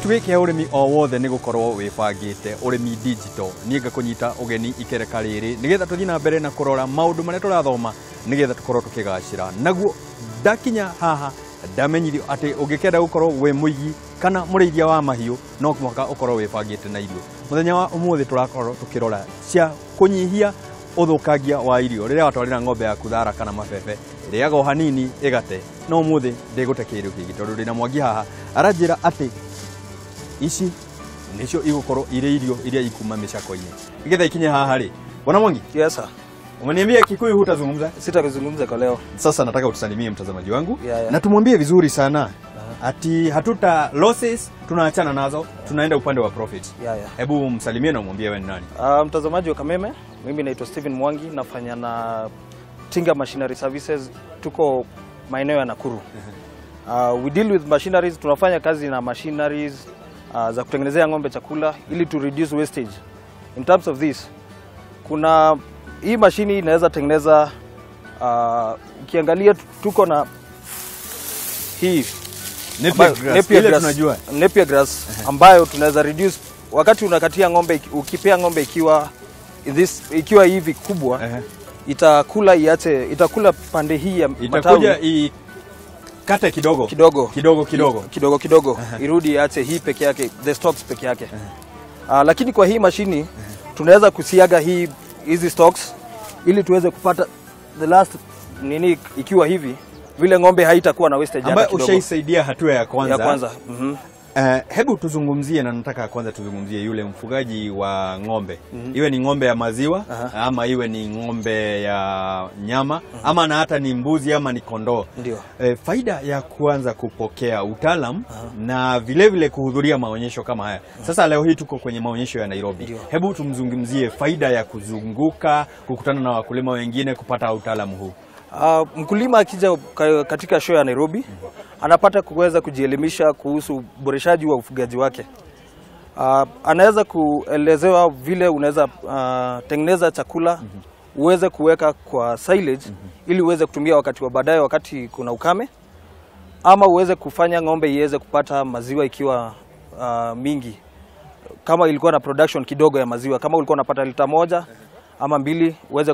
Gĩtugĩ kĩa ũrĩmi o wothe nĩ gũkorwo wĩbangĩte ũrĩmi digital. Niĩ ngakũnyita ũgeni ikereka rĩrĩ nĩgetha tũthiĩ na mbere na kũrora maũndũ marĩa tũrathoma nĩgetha tũkorwo tũkĩgacĩra. Naguo ndakinya haha ndamenyithio atĩ ũngĩkenda gũkorwo wĩ mũigi kana mũrĩithia wa mahiũ no mũhaka ũkorwo wĩbangĩte na irio. Mũthenya wa ũmũthĩ tũrakorwo tũkĩrora cia kũnyihia ũthũkangia wa irio. Rĩrĩa watwarĩra ng'ombe yaku thara kana mabebe ĩrĩaga o hanini ĩgate, no ũmũthĩ ndĩgũte kĩndũ kĩngĩ tondũ ndĩna Mwangi haha aranjĩra atĩ ici nĩcio igũkorwo irĩ irio iria ikuma mĩcako-inĩ. Nĩgetha ikinye haha rĩ, Bwana Mwangi. Yes sir. Umeniambia Kikuyu hutazungumza? Sitazungumza kwa leo. Sasa nataka utusalimie mtazamaji wangu. Yeah. Na tumwambie vizuri sana ati hatuta losses tunaachana nazo, tunaenda upande wa profit. Yeah. Hebu msalimie na umwambie wewe ni nani. Mtazamaji wa Kameme, mimi naitwa Stephen Mwangi, nafanya na Tinga Machinery Services, tuko maeneo ya Nakuru. We deal with machineries, tunafanya kazi na machineries za kutengenezea ng'ombe chakula ili to reduce wastage. In terms of this, kuna hii mashini inaweza tengeneza, ukiangalia tuko na hii Napier grass ambayo tunaweza reduce wakati unakatia ng'ombe, ukipea ng'ombe ikiwa this ikiwa hivi kubwa, itakula iache, itakula pande hii ya matawi, itakuja ikate kidogo kidogo kidogo irudi iache hii peke yake, the stalks peke yake. Lakini kwa hii mashini tunaweza kusiaga hii hizi stalks ili tuweze kupata the last nini ikiwa hivi vile ng'ombe haitakuwa na wastage hata kidogo. Ambayo ushaisaidia hatua ya kwanza. Ya kwanza. Hebu tuzungumzie, na nataka kwanza tuzungumzie yule mfugaji wa ng'ombe. Iwe ni ng'ombe ya maziwa, ama iwe ni ng'ombe ya nyama, ama na hata ni mbuzi ama ni kondoo. Ndio. Faida ya kuanza kupokea utaalam na vile vile kuhudhuria maonyesho kama haya. Sasa leo hii tuko kwenye maonyesho ya Nairobi. Ndio. Hebu tumzungumzie faida ya kuzunguka, kukutana na wakulima wengine, kupata utaalamu huu. Mkulima akija katika show ya Nairobi anapata kuweza kujielimisha kuhusu uboreshaji wa ufugaji wake. Anaweza kuelezewa vile unaweza tengeneza chakula uweze kuweka kwa silage ili uweze kutumia wakati wa baadaye, wakati kuna ukame, ama uweze kufanya ng'ombe iweze kupata maziwa ikiwa mingi. Kama ilikuwa na production kidogo ya maziwa, kama ulikuwa unapata lita 1 ama 2, uweze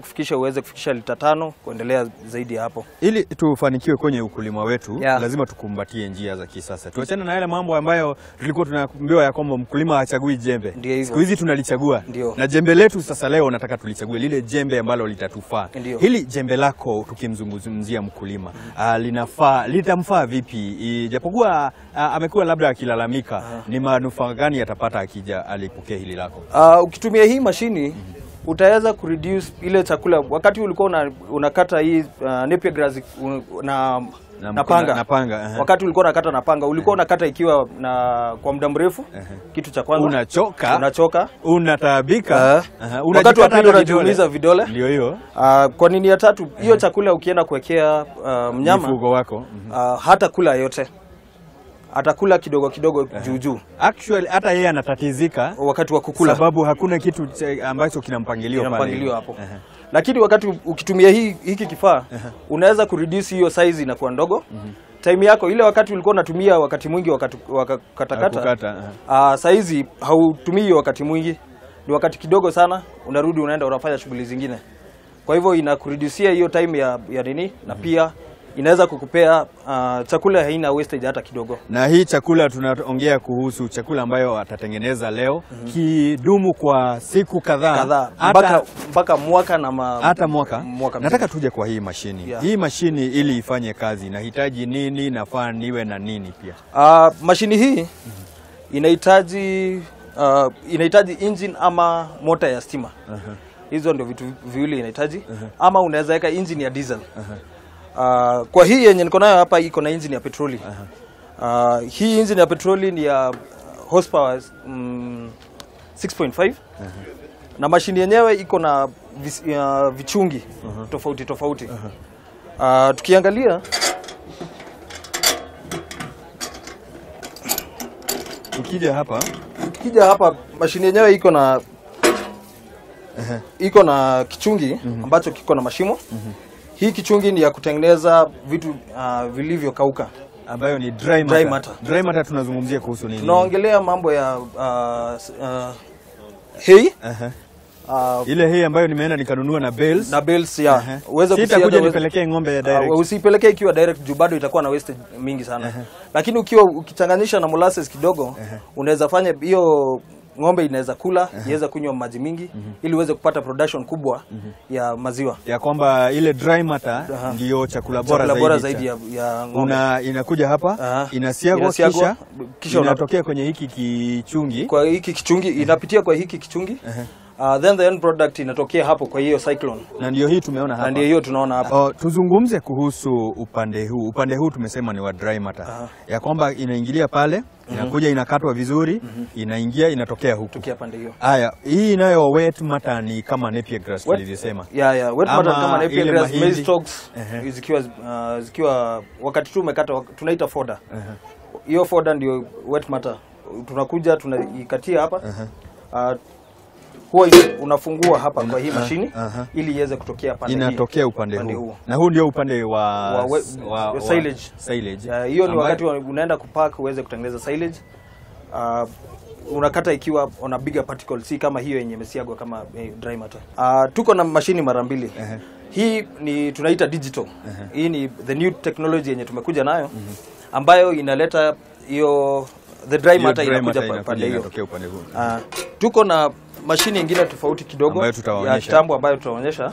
kufikisha lita 5 kuendelea zaidi ya hapo. Ili tufanikiwe kwenye ukulima wetu, lazima tukumbatie njia za kisasa. Tuachane na yale mambo ambayo tulikuwa tunaambiwa ya kwamba mkulima hachagui jembe. Siku hizi tunalichagua. Ndiyo. Na jembe letu sasa leo nataka tulichague lile jembe ambalo litatufaa. Ndiyo. Hili jembe lako tukimzungumzia mkulima, linafaa, litamfaa vipi? Japokuwa amekuwa labda akilalamika, ni manufaa gani atapata akija alipokea hili lako? Ukitumia hii mashini utaweza kureduce ile chakula wakati ulikuwa unakata hii napier grass na panga. Na panga. Wakati ulikuwa unakata na panga, ulikuwa unakata ikiwa na kwa muda mrefu. Kitu cha kwanza unachoka, unataabika, wakati wa pili unajiumiza vidole. Ndio hiyo. Kwa nini ya tatu, hiyo chakula ukienda kuwekea mnyama mifugo wako, hata kula yote, atakula kidogo kidogo juu juu. Actually hata yeye anatatizika wakati wa kukula, sababu hakuna kitu ambacho kina mpangilio pale. Mpangilio hapo. Lakini wakati ukitumia hiki kifaa unaweza kureduce hiyo size inakuwa ndogo. Time yako ile wakati ulikuwa unatumia wakati mwingi wakati katakata, size hautumii hiyo wakati mwingi, ni wakati kidogo sana, unarudi unaenda unafanya shughuli zingine. Kwa hivyo inakureducia hiyo time ya nini, na pia inaweza kukupea chakula haina wastage hata kidogo. Na hii chakula tunaongea kuhusu chakula ambayo atatengeneza leo kidumu kwa siku kadhaa, mpaka mwaka na hata mwaka. Nataka tuje kwa hii mashini. Hii mashini ili ifanye kazi nahitaji nini, nafaa niwe na nini pia? Mashini hii inahitaji engine ama mota ya stima. Hizo ndio vitu viwili inahitaji. Ama unaweza weka engine ya diesel. Kwa hii yenye niko nayo hapa iko na engine ya petroli. Hii engine ya petroli ni ya horsepower 6.5. Na mashini yenyewe iko na vichungi tofauti tofauti. Tukiangalia ukija hapa mashini yenyewe iko na kichungi ambacho kiko na mashimo. Hii kichungi ni ya kutengeneza vitu vilivyokauka. Ambayo ni dry matter. Dry matter. Dry matter tunazungumzia kuhusu nini? Tunaongelea mambo ya hay. Ile hay ambayo nimeenda nikanunua na bales. Na bales ya. Uweze sitakuja nipelekee ng'ombe ya direct. Usipelekee ikiwa direct juu bado itakuwa na wastage mingi sana. Lakini ukiwa ukichanganyisha na molasses kidogo, unaweza fanya hiyo ng'ombe inaweza kula, iweze kunywa maji mingi ili uweze kupata production kubwa ya maziwa. Ya kwamba ile dry matter ndio chakula bora zaidi ya ng'ombe. Inakuja hapa, inasiagwa kisha inatokea kwenye hiki kichungi. Kwa hiki kichungi inapitia kwa hiki kichungi. Then the end product inatokea hapo kwa hiyo cyclone. Na ndio hii tumeona hapa. Na ndio hiyo tunaona hapa. Tuzungumze kuhusu upande huu. Upande huu tumesema ni wa dry matter. Ya kwamba inaingilia pale, inakuja inakatwa vizuri, inaingia inatokea huku. Tokea pande hiyo. Haya, hii nayo wet matter ni kama napier grass tulivyosema. Yeah, wet matter kama napier grass, maize stalks zikiwa wakati tu umekata tunaita fodder. Hiyo fodder ndio wet matter. Tunakuja tunaikatia hapa. Huwa unafungua hapa kwa hii mashini ili iweze kutokea pande hii. Inatokea upande huu. Na huu ndio upande wa silage. Silage. Hiyo ni wakati unaenda kupack uweze kutengeneza silage. Unakata ikiwa on a bigger particle, si kama hiyo yenye imesiagwa kama dry matter. Tuko na mashini mara mbili. Hii ni tunaita digital. Hii ni the new technology yenye tumekuja nayo ambayo inaleta hiyo the dry matter inakuja pande hiyo. Tuko na mashini nyingine tofauti kidogo ya kitambo ambayo tutaonyesha.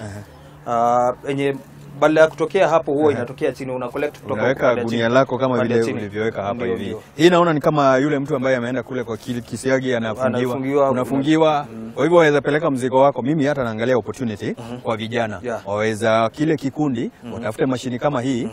Yenye badala ya kutokea hapo huwa inatokea chini, una collect kutoka unaweka gunia lako kama vile ulivyoweka hapa hivi. Hii naona ni kama yule mtu ambaye ameenda kule kwa kisiagi anafungiwa, unafungiwa. Kwa hivyo waweza peleka mzigo wako. Mimi hata naangalia opportunity kwa vijana. Waweza kile kikundi watafute mashini kama hii,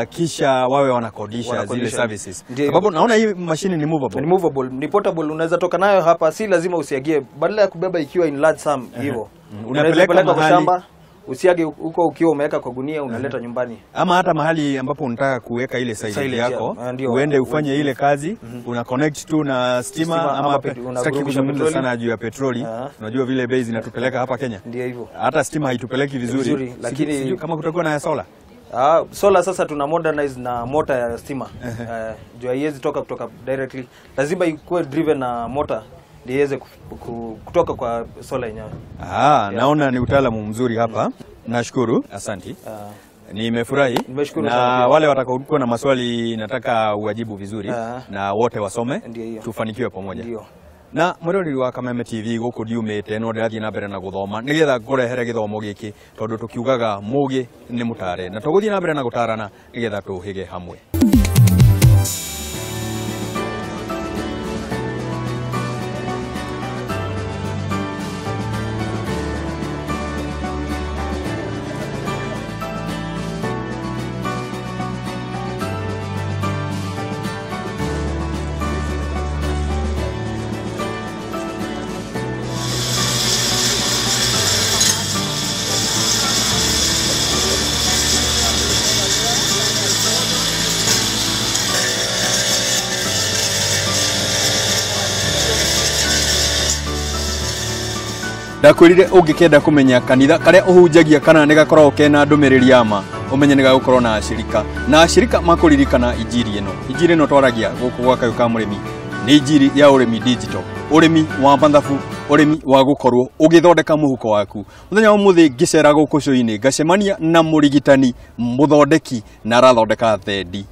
kisha wawe wanakodisha zile services. Sababu naona hii mashini ni movable. Ni movable, ni portable, unaweza toka nayo hapa, si lazima usiagie. Badala ya kubeba ikiwa in large sum hivyo. Unapeleka kwa shamba. Usiage huko ukiwa umeweka kwa gunia unaleta nyumbani. Ama hata mahali ambapo unataka kuweka ile silage yako, uende ufanye ile kazi, una connect tu na stima ama sitaki kuzungumza sana juu ya petroli. Unajua vile bei zinatupeleka hapa Kenya. Ndio hivyo. Hata stima haitupeleki vizuri, lakini sijui kama kutakuwa na solar. Solar sasa tuna modernize na motor ya stima. Juu haiwezi toka kutoka directly. Lazima ikuwe driven na motor ndio iweze kutoka kwa solar yenyewe. Naona ni utaalamu mzuri hapa. Nashukuru, asanti. Nimefurahi. Na wale watakaokuwa na maswali nataka uwajibu vizuri na wote wasome tufanikiwe pamoja. Ndio. Na mwiroreri wa Kameme TV guku ndiumite no ndirathie na mbere na guthoma nigetha ngurehere githomo giki tondu tukiugaga mugi ni mutare na tuguthie na mbere na gutarana nigetha tuhige hamwe. Ndakwirire ũngĩkenda kũmenya kanitha karĩa ũhunjagia kana nĩ gakoragwo kena ndũmĩrĩri ya ma, ũmenye nĩ gagũkorwo na ashirika na ashirika makũririkana injiri ĩno. Injiri ĩno twaragia gũkũ gwa Kayũ ka Mũrĩmi nĩ injiri ya ũrĩmi digital, ũrĩmi wa mathabu, ũrĩmi wa gũkorwo ũgĩthondeka mũhuko waku. Mũthenya wa ũmũthĩ ngĩcera gũkũ cũinĩ ngacemania na mũrigitani mũthondeki na arathondeka thendi.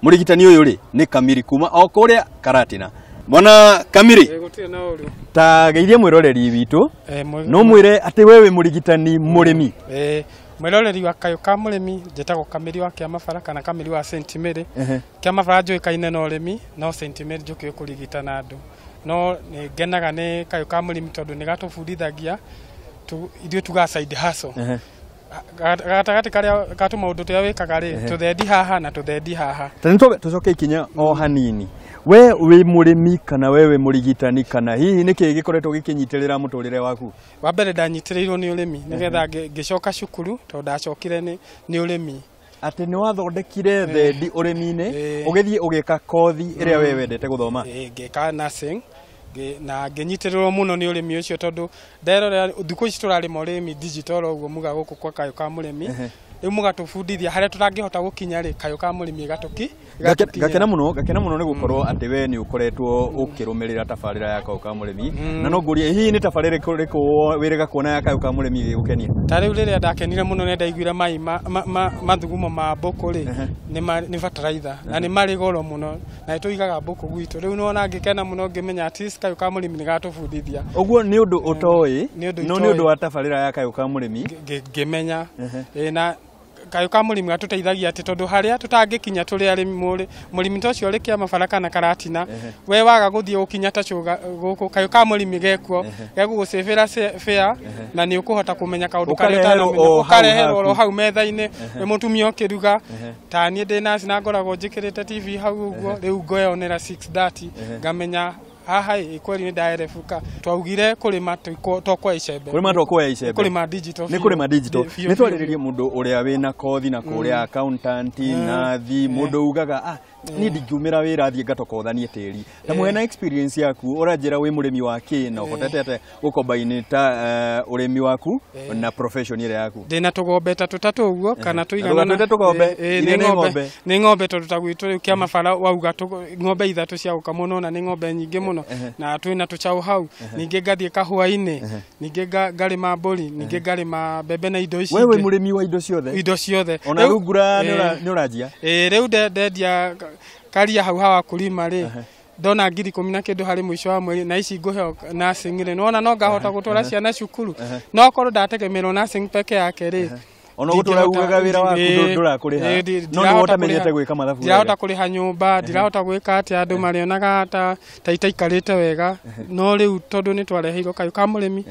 Mũrigitani ũyũ rĩ nĩ Kamiri kuma o kũrĩa Karatina. Bwana Kamiri, ta geithie mwiroreri witu, no mwire ati wewe murigitani murimi. Mwiroreri wa Kayũ ka Mũrĩmi njĩtagwo Kamiri wa Kĩamabara kana Kamiri wa St Mary. Kĩamabara njũĩkaine na ũrĩmi no St Mary njũkĩĩ kũrigitana andũ. No nĩ ngenaga nĩ Kayũ ka Mũrĩmi tondũ nĩ gatũbundithagia ithuĩ tugaga side hustle. Gatagatĩ karĩa ka tũmaũndũ tũrĩa wĩkaga rĩ, tũthendi haha na tũthendi haha. Ta nĩ tũcoke ikinya o hanini. We wĩ mũrĩmi kana we wĩ mũrigitani kana hihi nĩkĩ gĩkoretwo gĩkĩnyitĩrĩra mũtũrĩre waku? Wa mbere ndanyitĩrĩirwo nĩ ũrĩmi nĩgetha ngĩcoka cukuru tondũ ndacokire nĩ ũrĩmi. Atĩ nĩ wathondekire thendi ũrĩmi-inĩ ũgĩthiĩ ũgĩka kothi ĩrĩa we wendete gũthoma? Ngĩka nursing na ngĩnyitĩrĩrwo mũno nĩ ũrĩmi ũcio tondũ nderorera thikũ ici tũrarĩma ũrĩmi digital ũguo muga gũkũ kwa Kayũ ka Mũrĩmi. Rĩu mũgatũbundithia harĩa tũtangĩhota gũkinya rĩ, kayũ ka mũrĩmi gatukinyĩra. Gakena mũno, gakena mũno nĩ gũkorwo atĩ we nĩ ũkoretwo ũkĩrũmĩrĩra tabarĩra ya kayũ ka mũrĩmi. Na no ngũrie, hihi nĩ tabarĩra ĩrĩkũ wĩrĩga kuona ya kayũ ka mũrĩmi ĩgĩgũkenia? Ta rĩu rĩrĩa ndakenire mũno nĩ ndaiguire mai mathugumo ma mbũkũ rĩ, nĩ bataraitha na nĩ marĩ goro mũno, na nĩ tũigaga mbũkũ gwitũ. Rĩu nĩwona ngĩkena mũno ngĩmenya at least kayũ ka mũrĩmi nĩ gatũbundithia. Ũguo nĩ ũndũ ũtoĩ, no nĩ ũndũ wa tabarĩra ya kayũ ka mũrĩmi ngĩmenya. Na kayũ ka mũrĩmi gatũteithagia atĩ tondũ harĩa tũtangĩkinya tũrĩ arĩmi, mũrĩmi ta ũcio ũrĩ Kĩamabara kana Karatina, we waga gũthiĩ gũkinya ta cũga gũkũ, kayũ ka mũrĩmi gekuo gegũgũcĩbĩra fare na nĩ ũkũhota kũmenya kaũndũ karĩa ũtanamenya, ũkareherwo oro hau metha-inĩ, wĩ mũtumia ũkĩruga. Ta niĩ ndĩ nurse na ngoragwo njĩkĩrĩte TV hau ũguo, rĩu ngeyonera 6:30 ngamenya haha ĩ kweli nĩ ndaerebuka. Twaugire kũrĩma to kwa icembe. Kũrĩma to kwa icembe. Kũrĩma digital. Nĩ kũrĩma digital. Nĩ twarĩrĩrie mũndũ ũrĩa wĩna kothi na kũrĩa accountant, nathi, mũndũ ugaga niĩ ndingiumĩra wĩra thiĩ ngatokothanie tĩri. Ta mũhe na experience yaku, ũranjĩra wĩ mũrĩmi wa kĩ na ũhotete atĩa gũkombaini ta ũrĩmi waku na profession ĩrĩa yaku? Ndĩna tũgombe ta tũtatũ ũguo kana tũigana. Tũgombe tũgombe, iria nĩ ng'ombe. Nĩ ng'ombe tondũ ta gwitũ rĩu Kĩamabara wauga ng'ombe ithatũ cia gũkamwo nona nĩ ng'ombe nyingĩ mũno, na twĩna tũcaũ hau. Ningĩ ngathiĩ kahũa-inĩ, ningĩ ngarĩma mbũri, ningĩ ngarĩma mbembe na indo ici. Wewe wĩ mũrĩmi wa indo ciothe? Indo ciothe. Ona thungura nĩ ũranjia? Rĩu ndendia karia hau hawa kulima rĩ, ndona 10,000 na kĩndũ harĩ mũico wa mweri, na ici ngũheo nursing rĩ, nĩwona no ngahota gũtwara ciana cukuru. No korwo ndategemerwo nursing peke yake rĩ, ona gũtũra ugaga wĩra waku ndũrakũrĩha, no nĩ ũtamenyete gwĩka mathabu. Ndirahota kũrĩha nyũmba, ndirahota gwĩka atĩa, andũ marĩonaga ta itaikarĩte wega. No rĩu tondũ nĩ twareheirwo kayũ ka mũrĩmi,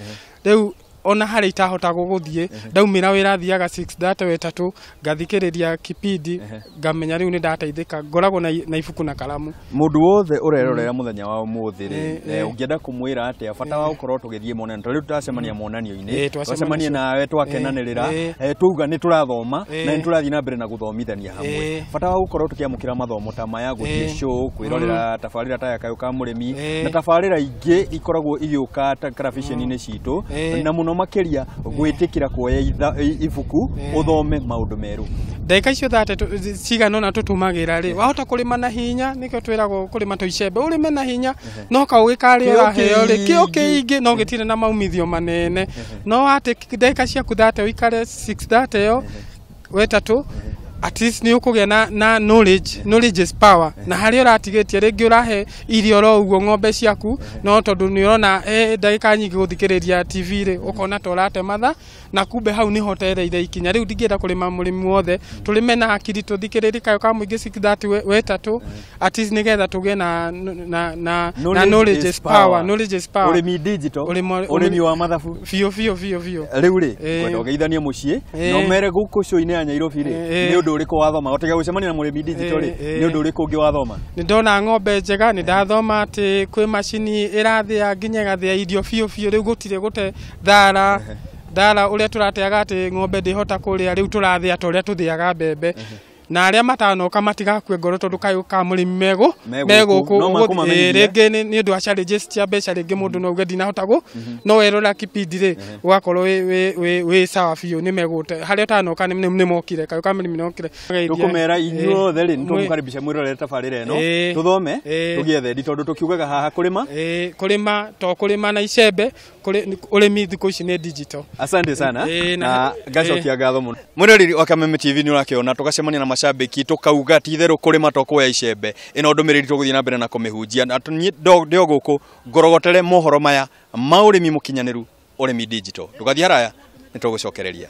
rĩu ona harĩa itahota gũgũthiĩ, ndaumĩra wĩra thiaga 6:30 wetatũ, ngathikĩrĩria kipindi, ngamenya rĩu nĩ ndateithĩka, ngoragwo na ibuku na karamu. Mũndũ wothe ũrerorera mũthenya wa ũmũthĩ rĩ, ũngĩenda kũmwĩra atĩa bata wa gũkorwo tũgĩthiĩ monanio? Tondũ rĩu tũracemania monanio-inĩ, twacemania nawe twakenanĩrĩra, tuauga nĩ tũrathoma na nĩ tũrathiĩ na mbere na gũthomithania hamwe. Bata wa gũkorwo tũkĩamũkĩra mathomo ta maya, gũthiĩ show, kwĩrorera tabarĩra ta ya kayũ ka mũrĩmi na tabarĩra ingĩ ikoragwo igĩũka karabiceni-inĩ citũ, na mũno makĩria gwĩtĩkĩra kuoya ibuku ũthome maũndũ merũ. Ndagĩka icio cigana ũna tũtũmagĩra rĩ, wahota kũrĩma na hinya, nĩkĩo twĩragwo kũrĩma tũicembe, ũrĩme na hinya, no kaũgĩ karĩa ũraheo rĩ, kĩo kĩingĩ no gĩtirĩ na maumithio manene. No atĩ ndagĩka ciaku 30 ũikare 6:30 ĩyo wetatũ, at least nĩ ũkũgĩa na knowledge, knowledge is power. Na harĩa ũratigĩtie rĩngĩ ũrahe irio oro ũguo ng'ombe ciaku, no tondũ nĩ ũrona ndagĩka nyingĩ gũthikĩrĩria TV rĩ, ũkona ta ũrate mathaa, na kumbe hau nĩho tereire ikinya. Rĩu ndingĩenda kũrĩma mũrĩmi wothe, tũrĩme na hakiri, tũthikĩrĩrie kayũ ka mũingĩ 6:30 wetatũ, at least nĩgetha tũgĩe na knowledge is power, knowledge is power. Ũrĩmi digital, ũrĩmi wa mathabu biũ biũ biũ biũ. Rĩu rĩ, ngwenda ũgeithanie mũciĩ na ũmere gũkũ show-inĩ ya Nairobi rĩ, nĩ ũndũ ũrĩkũ wathoma? Gũtiga gũcemania na mũrĩmi digital rĩ, nĩ ũndũ ũrĩkũ ũngĩ wathoma? Nĩ ndona ng'ombe njega, nĩ ndathoma atĩ kwĩ macini ĩrathĩa nginya ĩgathĩa irio biũ biũ, rĩu gũtirĩ gũte thara thara ũrĩa tũrateaga atĩ ng'ombe ndĩhota kũrĩa, rĩu tũrathĩa ta ũrĩa tũthĩaga mbembe. Na arĩa matanoka matigakue ngoro tondũ kayũ ka mũrĩmi megũkũ rĩngĩ nĩ ũndũ wa challenges cia mbeca, rĩngĩ mũndũ no auge ndinahota gũ, no werora kipindi rĩ, ũgakorwo wĩ sawa biũ, nĩ megũte harĩa ũtanoka nĩ mokire, kayũ ka mũrĩmi nĩmokire. Tũkũmera inyuothe rĩ, nĩtũmũkaribisha mwĩrorere tabarĩra ĩno, tũthome tũgĩe thendi, tondũ tũkiugaga haha kũrĩma kũrĩma to kũrĩma na icembe, ũrĩmi thikũ ici nĩ digital. Asante sana na ngacokia ngatho mũno. Mwĩroreri wa Kameme TV nĩ ũrakĩona tũgacemania na macambĩki tũkauga ti itherũ kũrĩma to kuoya icembe. Ĩno ndũmĩrĩri tũgũthiĩ na mbere na kũmĩhunjia, na niĩ ndĩ o gũkũ ngorogotere mohoro maya ma ũrĩmi mũkinyanĩru, ũrĩmi digital. Ndũgathiĩ haraya, nĩ tũgũcokereria.